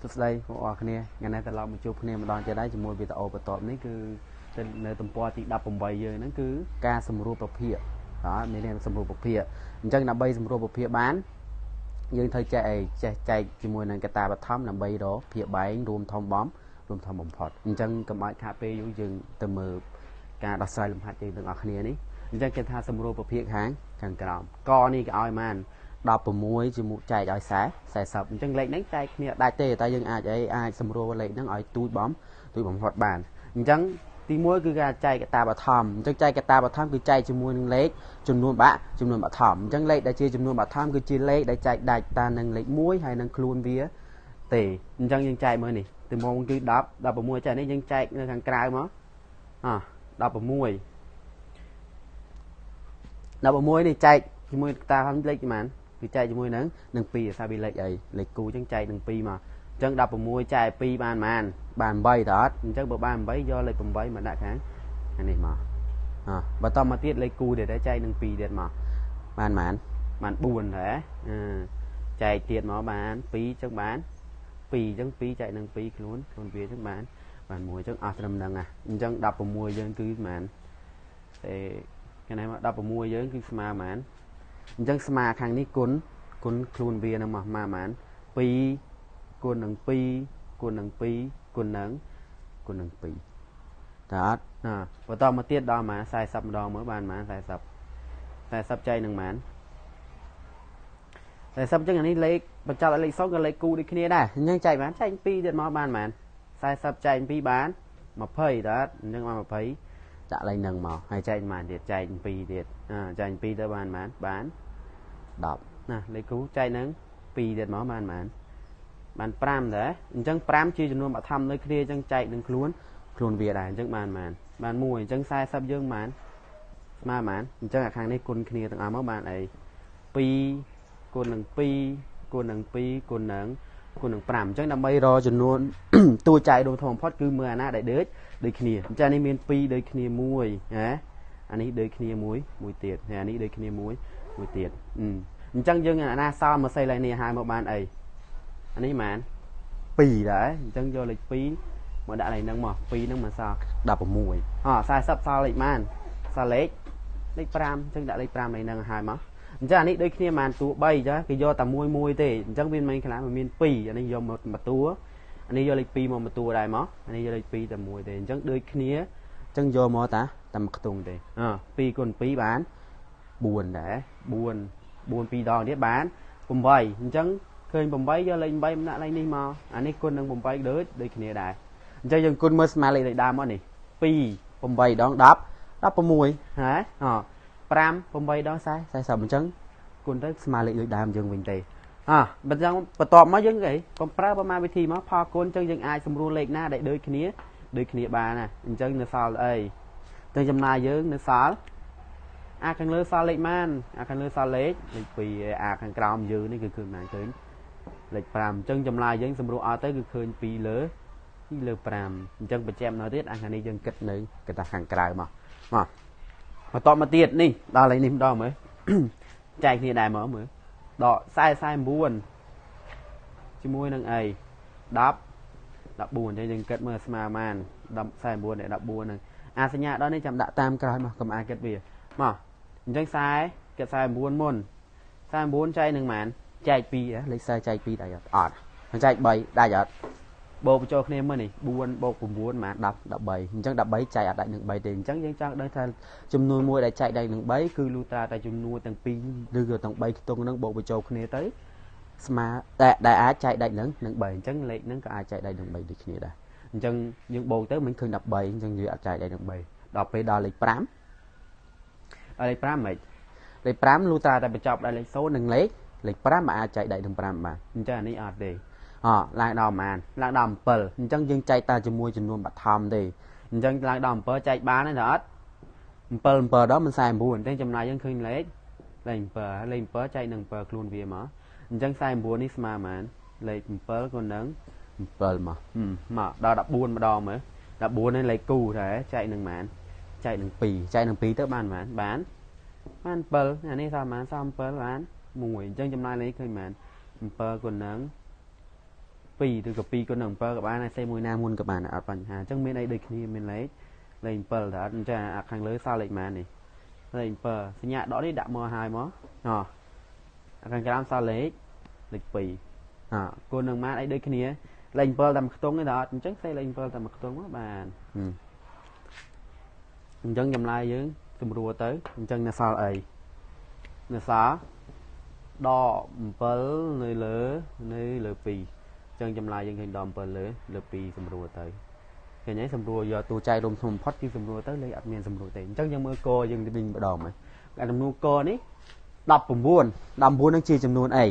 សួស្តីបងប្អូនគ្នាថ្ងៃនេះត្រឡប់មកជួបគ្នាម្ដងទៀតហើយជាមួយវីដេអូបន្ទាប់នេះគឺនៅទំព័រទី18យើងហ្នឹងគឺការសម្រួលប្រភាគបាទមានន័យសម្រួលប្រភាគអញ្ចឹងដើម្បីសម្រួលប្រភាគបានយើងត្រូវចេះអីចេះចែកជាមួយនឹងកតាបឋមដើម្បីរកភាគបែងរួមធំបំរួមធំបំផុតអញ្ចឹងកុំឲ្យខាតពេលយូរយើងទៅមើលការដោះស្រាយលំហាត់យើងទាំងអស់គ្នានេះអញ្ចឹងគេថាសម្រួលប្រភាគខាងក្រោមកនេះគេឲ្យបាន16ជាមួយចែកឲ្យ40អញ្ចឹងលេខហ្នឹងចែកគ្នាដាច់ទេតែយើងអាចអីអាចសម្រួលលេខហ្នឹងឲ្យទូចបំផុតបានអញ្ចឹងទី1គឺការចែកកតាបឋមអញ្ចឹងចែកកតាបឋមគឺចែកជាមួយនឹងលេខចំនួនបាក់ចំនួនបឋមអញ្ចឹងលេខដែលជាចំនួនបឋមគឺជាលេខដែលចែកដាច់តានឹងលេខ1ហើយនឹងខ្លួនវាទេអញ្ចឹងយើងចែកមើលនេះទីមកគឺ10 16ចែកនេះយើងចែកនៅខាងក្រៅមកអ16 16នេះចែកជាមួយកតាលេខប៉ុន្មានគឺចែកជាមួយនឹង2ដោយសារវាលេខអីលេខគូអញ្ចឹងចែកនឹង2មកអញ្ចឹង16ចែក2បានប៉ុន្មានបាន8តើអត់អញ្ចឹងបើបាន8យកលេខ8មកដាក់ខាងនេះមកអបន្តមកទៀតលេខគូទៀតដែរចែកនឹង2ទៀតមកបានប៉ុន្មានបាន4ដែរចែកទៀតមកបាន2អញ្ចឹងបាន2អញ្ចឹង2ចែកនឹង2ខ្លួនវាអញ្ចឹងបាន1អញ្ចឹងអស់ត្រឹមហ្នឹងណាអញ្ចឹង16យើងគឺប៉ុន្មានទេកាលណាមក16យើងគឺស្មើប៉ុន្មានអញ្ចឹងស្មើខាងនេះគុណខ្លួនវានឹងមកប៉ុន្មាន2គុណនឹង2គុណនឹង2គុណនឹង2តើអត់ណាបន្តមកទៀតដល់ប៉ុន្មាន40ម្ដងមើលបានប៉ុន្មាន40 40ចែកនឹងប៉ុន្មាន40អញ្ចឹងអានេះលេខបញ្ចប់ឲ្យលេខ0ក៏លេខគូដូចគ្នាដែរអញ្ចឹងចែកបានចែក2ទៀតមកបានប៉ុន្មាន40ចែក2បាន20តើអត់អញ្ចឹងបាន20ដាក់លេខនឹងមកហើយចែកប៉ុន្មានទៀតចែក2ទៀតចែក2ទៅបានប៉ុន្មានបាន10ណាលេខគូចែកនឹង2ទៀតមកបានប៉ុន្មានបាន5ដែរអញ្ចឹង5ជាចំនួនបឋមនៅគ្នាអញ្ចឹងចែកនឹងខ្លួនវាដែរអញ្ចឹងបានប៉ុន្មានបាន1អញ្ចឹង40យើងបានស្មើប៉ុន្មានអញ្ចឹងអាខាងនេះគុណគ្នាទាំងអស់មកបានអី2គុណនឹង2គុណនឹង2គុណនឹង5អញ្ចឹងដើម្បីរកចំនួនតួចែករួមធំបំផុតគឺមើលអាណាដែលដូចគ្នាអញ្ចឹងនេះមាន2ដូចគ្នា1ណាអានេះដូចគ្នាមួយទៀតហើយអានេះដូចគ្នាមួយទៀតអញ្ចឹងយើងអាណាសល់មកសេលេខនេះហើយមកបានអីអានេះប៉ុន្មាន2ដែរអញ្ចឹងយកលេខ2មកដាក់លេខហ្នឹងមក2ហ្នឹងមកសល់16អ40សល់លេខប៉ុន្មានសល់លេខ5អញ្ចឹងដាក់លេខ5លេខហ្នឹងហើយមកអញ្ចឹងអានេះដូចគ្នាប៉ុន្មានតួ3ចាគេយកតែមួយទេអញ្ចឹងវាមិនខ្លះវាមាន2អានេះយកមកមួយតួអានេះយកលេខ2មកមួយតួដែរមកអានេះយកលេខ2តែមួយទេអញ្ចឹងដូចគ្នាអញ្ចឹងយកមកតាមួយខ្ទង់ទេ2គុណ2បាន4ដែរ4 4 2ដងទៀតបាន8អញ្ចឹងឃើញ8យកលេខ8មកដាក់លេខនេះមកអានេះគុណនឹង8ដូចគ្នាដែរអញ្ចឹងយើងគុណមើលស្មើលេខដើមមកនេះ2 8ដង10 16ហ៎5 8ដង40 40អញ្ចឹងគុណទៅស្មើលេខដូចដើមយើងវិញទេអញ្ចឹងបន្ទាប់មកយើងអីកុំប្រើប្រមាណវិធីមកផលគុណអញ្ចឹងយើងអាចសម្រួលលេខណាដែលដូចគ្នាបានណាអញ្ចឹងនៅសល់អីអញ្ចឹងចំណាយយើងនៅសល់អាខាងលើសល់លេខម៉ានអាខាងលើសល់លេខ2អាខាងក្រោមយើងនេះគឺឃើញម៉ានឃើញលេខ5អញ្ចឹងចម្លើយយើងសម្រួលអត់ទៅគឺឃើញ2លើ2លើ5អញ្ចឹងបញ្ជាក់នៅទៀតអាខាងនេះយើងគិតនៅកតាខាងក្រៅមកបន្តមកទៀតនេះដល់លេខនេះម្ដងមើលចែកគ្នាដែរមកមើលដក49ជាមួយនឹងអី10 14អញ្ចឹងយើងគិតមើលស្មើម៉ាន10 49ដល់14ហ្នឹងអាសញ្ញាដល់នេះចាំដាក់តាមក្រោយមកកុំអាចគិតវាមកអញ្ចឹង40គិត49មុន49ចែកនឹងម៉ានចែក2លេខ40ចែក2ដាច់អត់អត់ចែក3ដាច់អត់បូកបញ្ចូលគ្នាមើលនេះ4បូក9ម៉ាន10 13អញ្ចឹង13ចែកអត់ដាច់នឹង3ទេអញ្ចឹងយើងចង់ដឹងថាចំនួនមួយដែលចែកដាច់នឹង3គឺលុះត្រាតែចំនួនទាំង2ឬក៏ទាំង3ខ្ទង់ហ្នឹងបូកបញ្ចូលគ្នាទៅស្មើដែលអាចចែកដាច់នឹង3អញ្ចឹងលេខហ្នឹងក៏អាចចែកដាច់នឹង3ដូចគ្នាដែរអញ្ចឹងយើងបូកទៅមិនឃើញ13អញ្ចឹងយើងអាចចែកដាច់នឹង3ដល់ពេលដល់លេខ5ដល់លេខ5មិនលេខ5លុះត្រាតែបញ្ចប់ដល់លេខ0និងលេខ5អាចចែកដាច់នឹង5បានអញ្ចឹងអានេះអត់ទេឡើងដល់ប៉ុន្មានឡើងដល់7អញ្ចឹងយើងចែកតែជាមួយចំនួនបឋមទេអញ្ចឹងឡើងដល់7ចែកបានទេអត់7 7ដល់មិន49ទេចំណាយយើងឃើញលេខ7លេខ7ចែកនឹង7ខ្លួនវាមកអញ្ចឹង49នេះស្មើប៉ុន្មានលេខ7គុណនឹង7មកមកដល់14ម្ដងមើល14នេះលេខគូដែរចែកនឹងប៉ុន្មានចែកនឹង2ចែកនឹង2ទៅបានប៉ុន្មានបាន7អានេះសល់ប៉ុន្មានសល់7បាន1អញ្ចឹងចំណាយលេខឃើញប៉ុន្មាន7គុណនឹង 2 ឬក៏2គុណនឹង7ក៏បានដែរ សេមួយណាមុនក៏បាន អត់បញ្ហា។ អញ្ចឹងមានអីដូចគ្នា? មានលេខ7 តើអត់? អញ្ចឹងអាខាងលើសល់លេខប៉ុន្មាននេះ? លេខ7 សញ្ញាដកនេះដាក់មកហើយមក អអាខាងក្រោមសល់លេខ2 អគុណនឹងម៉ានអីដូចគ្នា? លេខ7តាមខ្ទង់ទេ តើអត់? អញ្ចឹងសេលេខ7តាមខ្ទង់មកបាន។ អញ្ចឹងចម្លើយយើងសម្រួលទៅ អញ្ចឹងនៅសល់អី? នៅសល់ដក7នៅលើ2។ អញ្ចឹងចម្លើយយើងឃើញដក7លើ2 សម្រួលទៅឃើញហើយ សម្រួលយកតួចែករួមធំបំផុត គឺសម្រួលទៅលេខអត់មានសម្រួលទេ។ អញ្ចឹងយើងមើលកយើងវិញម្ដង មើលអាចំនួនកនេះ 19 19នឹងជាចំនួនអី?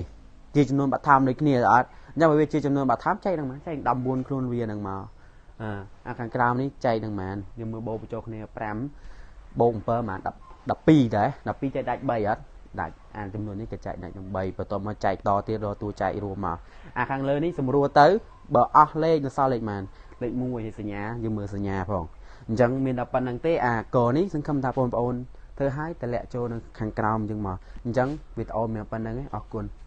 ជាចំនួនបឋមដូចគ្នាអត់? អញ្ចឹងបើវាជាចំនួនបឋម ចែកនឹងម៉ាន? ចែក19ខ្លួនវានឹងមក។ អាខាងក្រោមនេះចែកនឹងម៉ាន? យើងមើលបូកបញ្ចូលគ្នា5បូក7ម៉ាន12ដែរ 12ចែកដាច់3អត់ដាច់? អាចំនួននេះក៏ចែកដាច់នឹង3។ បន្ទាប់មកចែកតទៀត រកតួចែករួមមក អាខាងលើនេះសម្រួលទៅ បើអស់លេខនៅសល់លេខម៉ាន? លេខ1 ហើយសញ្ញាយើងមើលសញ្ញាផង។ អញ្ចឹងមានតែប៉ុណ្្នឹងទេ។ អាកនេះសង្ឃឹមថាបងប្អូនធ្វើឲ្យតម្លាក់ចូលនៅខាងក្រោមអញ្ចឹងមក។ អញ្ចឹងវីដេអូមានប៉ុណ្្នឹងឯង អរគុណ។